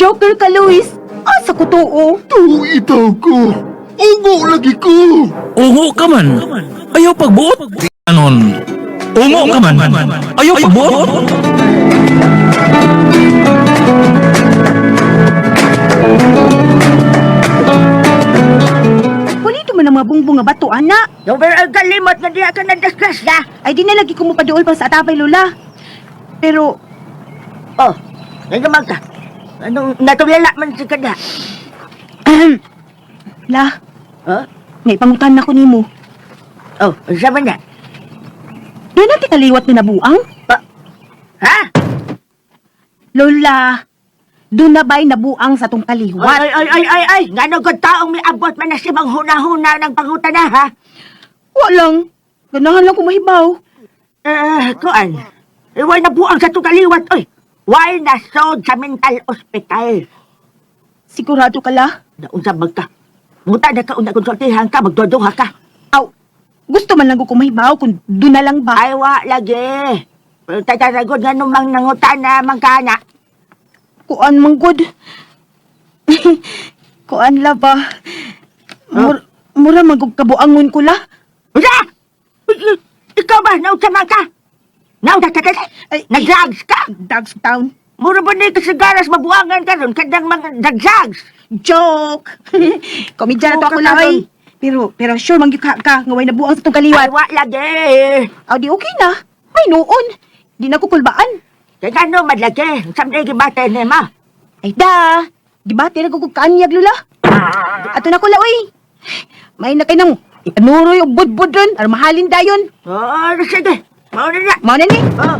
Joker ka, Luis. Asa ko tuo? Tuo itaw ko. Ungo lagi ko. Ungo ka man. Ayaw pagbuot. Anon. Ungo ka man. Ayaw pagbuot. Pulito man ang mga bungbong nga bato, ana. Pero ang kalimot nga diya ka nagdisgrasya. Ay, di na lagi ko mo paduol pa sa atapay, Lola. Pero, Oh, ngayon man ka. Anong natulala man si kada? La, Huh? may pangutan na ko nimo. Oh, unsa man na? Doon natin kaliwat na nabuang? Pa ha? Lola, doon na ba'y nabuang sa tong Ay, kaliwat? ay, ay, ay, ay, ay. Ngano gud taong miabot man na si mang huna-huna ng pangutan na, ha? Walang. Ganahan lang ko mahibaw. Eh, kuan. Eh, way na buang sa itong kaliwat, oy. Way na sold sa mental hospital. Sigurado ka la? Naunsa magka. Muta na ka una konsultihan ka, magdodoha ka. Aw, gusto man lang ko mahibaw kung doon na lang ba. Ay, wa lagi. Pero tataragod nga numang nangutana, mangkana. Kuan man good. Kuan la ba? Mura man gud kabuangon ko la. Unsa? Ikaw ba? Naunsa man ka? Naunsa ka ka? Ay, Nag-drugs ka? Dogs town. Mura ba na sa garas mabuangan ka ron? Kadang mga nag-drugs. Joke. Komedya na to ako la oy. Pero sure man gyud ka, ka nga way nabuang sa tong Ay, kaliwat. wa lagi. Aw di okay na. May noon. Di na ko kulbaan. Kaya ano man lagi? Samday gibate ni ma. Ay da. Gibati na ko kog kaanyag lula. Ato na ko la oy. May na kay nang ipanuroy og budbud ron aron mahalin dayon. Oh, sige. Mauna na. Mao na ni. Oh.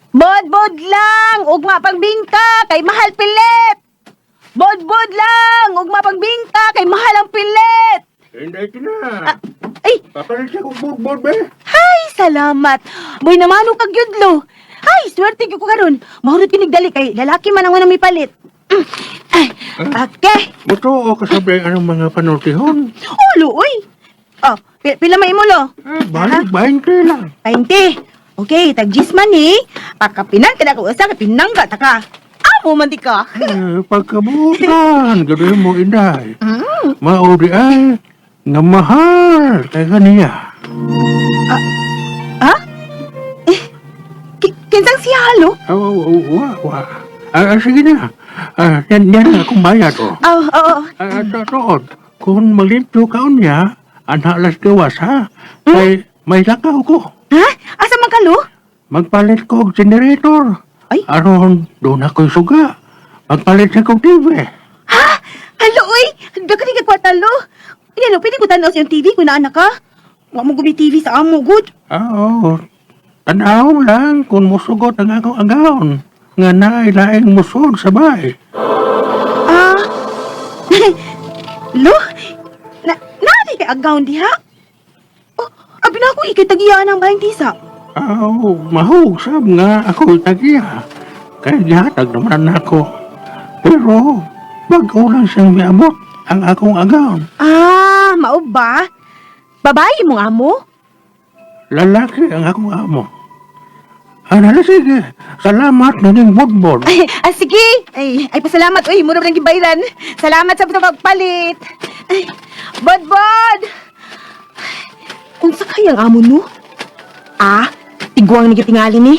Bodbod lang, ugma pagbingka kay mahal pilit. Bodbod lang, ugma pagbingka kay mahal ang pilit. Hindi na. Ah, ay, Papalit siya kong budbud, be. ay, salamat. Boy namano kag yudlo. Ay, swerte gyud ko karon. Mahurot kinig dali kay lalaki man ang unang mipalit. Ay, okay. Buto o kasabay anong mga panultihon. Ulo, oy. Oh, pila may imo lo? Eh, balik, 20 lang. 20. Okay, tag 10 man ni. Pagkapinan ka na ko usa ka pinangga ta ka. Amo man di ka. Eh, pagkabutan, gano'n mo, inday. Maudi ay, nga mahal kay kaniya. Ha? Eh, kinsang siya halo? Oh, oh, wa, wa. Ah, ah, sige na. Ah, yan na akong bayad, oh. Oh, oo. Ah, ah, kung maglimpyo ka niya, anak las gawas, ha? Kay may lakaw ko. Ha? Asa man ka, lo? Magpalit ko og generator. Ay. Aron, doon ako'y suga. Magpalit sa kong TV. Ha? Halo, oy! Daghan ni ka kwarta, lo. Hindi, lo, pwede ko tanaw sa iyong TV kung naanak ka. Wa mo gumi TV sa amo, good. Ah, oo. Tanaw lang kung musugot ang akong agaon. Nga naay laing musod sa bay. Ah. Lo? Na, naadi kay agaon diha? Oh, abi na ako ikay tagiyaan ang bahing tisa. Aw, mahug sab nga ako'y tagiya. Kaya gihatag naman ako. Pero, bago lang siyang miabot ang akong agaon. Ah, mao ba? Babae mong amo? Lalaki ang akong amo. Ano na sige, salamat na ning budbod. Ay, ah, sige. Ay, ay pasalamat. Uy, mura lang gibayran. Salamat sa pagpalit. Ay, bodbod! Unsa kayang amo no? Ah, tiguang ni gitingali ni.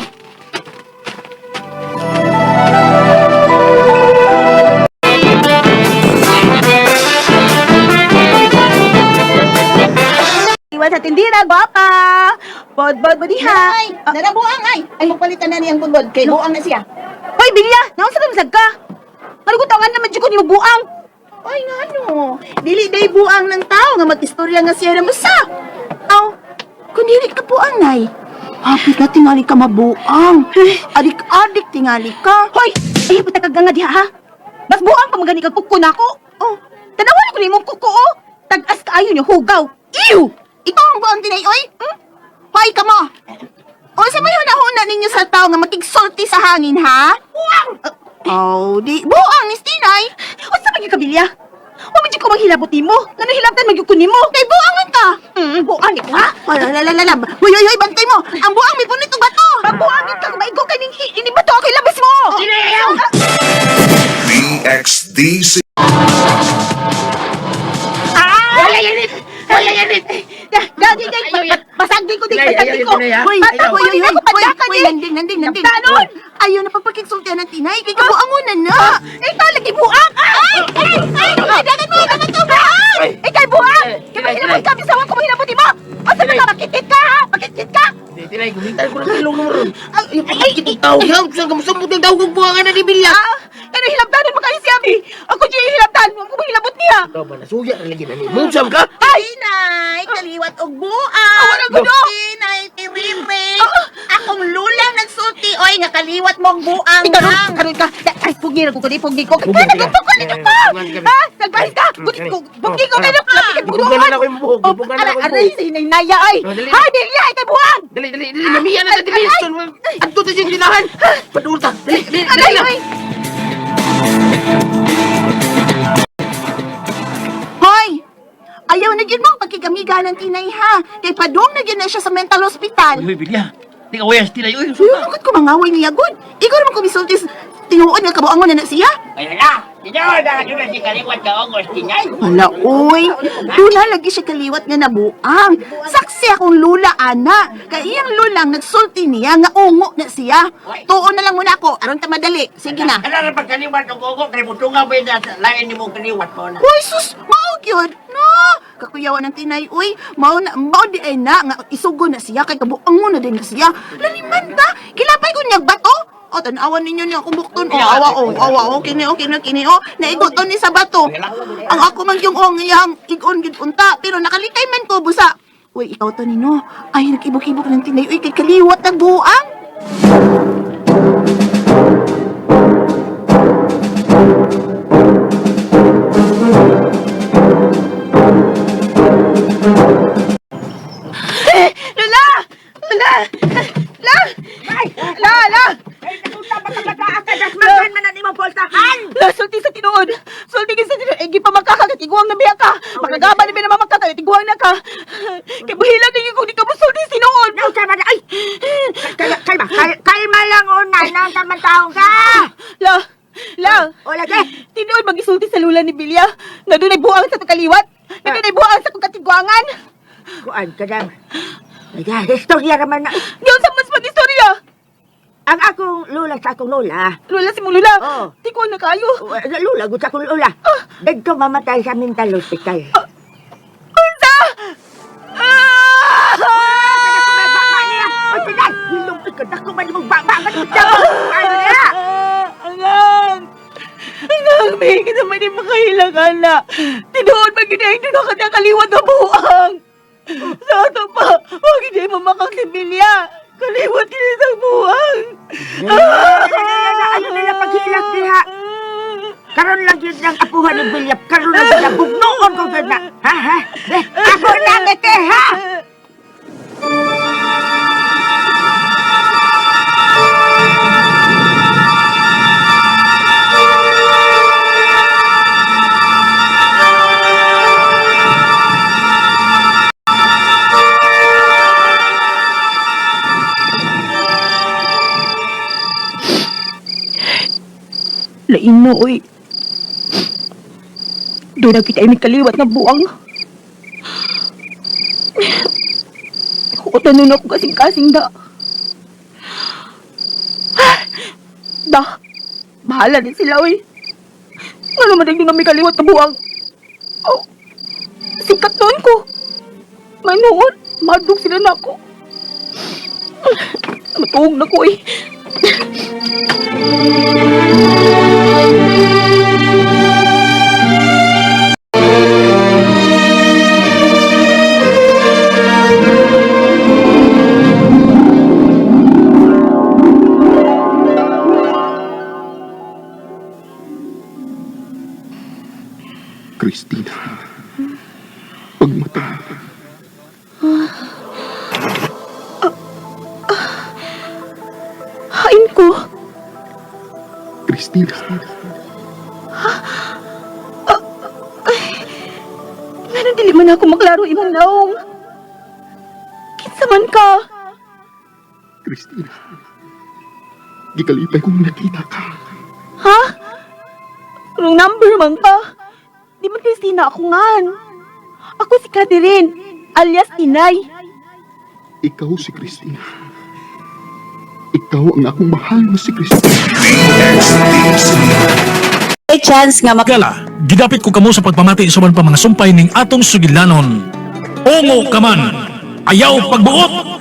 Iwan sa tindira, gwapa! Bodbod mo diha! Ay, narabuang ay. Ay, magpalitan na niyang budbod kay buang na siya. Hoy, Bilya! Naunsa ka masag ka? Ano ko tawangan naman dyan ko ni buang? Ay, ngano? Dili day buang ng tao nga mag-istorya nga siya ra sa. Aw, kun dili ka buang nay. Happy ka tingali ka mabuang. Adik-adik tingali ka. Hoy! Ay, puta ka nga diha ha? Mas buang pa magani kag kuko nako. Oh, tanawan ko nimong kuko oh. Tag-as kaayo niyo hugaw. Ew! Ikaw ang buang dinay oy. Hmm? Hoy kamo. O sa may hunahuna ninyo sa tao nga makigsulti sa hangin ha? Buang! Oh, di buang ni Stinay. Unsa man gyud ka Bilya? Wa man jud ko manghilabot nimo. Ngano hilabtan man gyud ko nimo? Kay buang man ka. Buang ko ha? Ay, la, la, la, la. Hoy, hoy, hoy, bantay mo. Ang buang may punit og bato. Mabuangin ka kung maigo ka ning inibato ako ilabas mo! Ayaw! DXDC. Ah! Wala yanit! Wala yanit! Dadi, dadi, basag din ko, di, basag din ko. Hoy, Patag hoy, ko, hoy, ako hoy, padaka hoy, di. nanding, nanding, nanding. Tanon! Ayaw na pagpakigsultihan ng tinay, kay kabuangon na. Ikaw lagi buang! Ay! Ay! Ay! Ay! Dagan mo! Dagan ko! Buang! Ika'y buang! Kaya mahilabot ka! Bisawan ko mahilabot mo! Asa na ka? Makitit ka ha? Makitit ka! Tinay, gumitan ko ng tilong mo ron. Ay! Ay! Ay, tao, hilab, saan ka masumot ng tawag kong buwangan na ni Bilya? Ah! Ano hilabtanon mo kayo si Abi? Ako siya hilabtan! Huwag ko mahilabot niya! Ikaw ba, nasuya na lagi na ni Musam ka? Ay! Tinay, kaliwat og buang. Wala gulo! Tinay, tirire. Akong lulang nagsulti, oy, nga kaliwat mong buang. Ikaw ron! Karoon ka! Ay! Pugi na ko ko di! Pugi ko! Pugi Kaya ka. nagtutok ko nito ka! Ha? Salbahis ka! Pugi ko! Pugi ko! Kaya nagtutok ko! Bubugan na ako yung buhok. Bubugan na ako yung Aray! buhok. Sa hinay-naya ay! Oh, dali. Ha! Delia! Ika'y buang! Dali, dali, dali, mamiya na sa division. Adto ta siyang ginahan. Padulta. Dali, dali, dali Aray! na. Ay! Hoy! Ayaw na gyud mong pagkigamiga ng tinay ha. Kay padung na gyud na siya sa mental hospital. Uy, Bilya. Di ka wayas tinay. Uy, Uy, suka. bakit ko mangaway niya gud? Ikaw naman kumisulti tinuod nga kabuangon na na siya. Ayun na! Tinaw na na si kaliwat ka ongos tinay! Hala, oy. Duna lagi siya kaliwat nga nabuang. Saksi akong lula, ana. Kay iyang lulang nagsulti niya nga ungo na siya. Tuon na lang muna ako, aron ta madali. Sige na. Ano na pagkaliwat og ungo kay mutunga ba na lain nimo kaliwat mo na. Uy, sus, mao gyud. No, kakuyawan ng tinay, uy. Mao na, mao di ay na nga isugo na siya kay kabuangon na din na siya. Laliman ta. Kilapay ko niyag bato. O, tanawan ninyo niya akong bukton. O, awa, o, awa, o, kini, o, kini, kini, o. Naigot ni sa bato. Ang ako man yung ong iyang igon gyud unta. Pero nakalikay man ko, busa. Uy, ikaw to nino. Ay, nag-ibok-ibok ng tinay. Uy, kay kaliwat ng buang. Lola! Lola! La! La! La! Ay, nakunta ba ka bata ka dasmagan man na nimo pultahan? La, sulti sa tinuod! Sulti ka sa tinuod! Eh, gi pa makakatiguang na biya ka! Makagaba na biya na makakatiguang na ka! Kay buhilan ninyo kung di ka mosulti sa tinuod! Naunsa man na ay! Kalma, kalma, kalma lang una nang taman taong ka. La! La! O lagi. Tinuod magisulti sa lula ni Bilya nga dunay buang sa kaliwat! Nga dunay buang sa katiguangan! Kuan ka dam. Ay, istorya raman na. Ngayon sa mas mag-istorya! Ang akong lula sa akong lola. Lula si mong lula! Oo. Tiguang na kayo! Lula, gud sa akong lola. Dagko mamatay sa mental hospital. Unsa! Ah! Ay, pinay! Hilong ka, dako man mong baba ka Ano niya? Angang! Angang, may kita man yung makahilangan na. Tinuod man gina yung ka na kaliwat na buang. Sa ato pa, huwag hindi mo makaksimilya. Kaliwat kini sa buang. Ano nila paghilak diha? Karon lang yun ang apuhan ni Bilyap. Karon lang yun ang bugnoon ko gud na. Ha, ha? Eh, ako na ngiti, ha? Lain mo, oy. Doon na kita ay may kaliwat na buang. Huotan nun ako kasing-kasing da. Da, bahala din sila, oy. Ano man din may kaliwat na buang. Oh, sikat noon ko. May noon, madug sila na ako. Matuog na ko, eh. Christina. Pagmata mo. Hain ko. Christina. Nga dili man ako maklaro imong naong. Kinsa man ka? Christina. Gikalipay kong nakita ka. Ha? Wrong number man ka. Di man Christina ako ngan. Ako si Catherine, alias Inay. Ikaw si Christina. Ikaw ang akong mahal na si Christina. May chance nga Gala, gidapit ko kamo sa pagpamati sa uban pa mga sumpay ning atong sugilanon. Ungo ka man, ayaw pagbuot!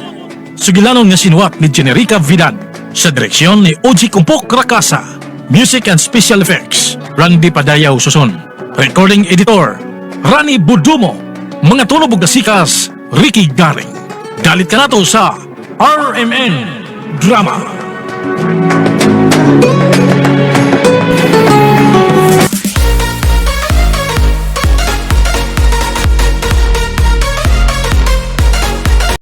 Sugilanon nga sinuwat ni Generica Vidad sa direksyon ni Oji Kumpok Rakasa. Music and Special Effects, Randy Padayaw Suson. Recording Editor, Rani Budumo. Mga tunog ug nasikas, Ricky Garing. Dalit ka nato sa RMN Drama.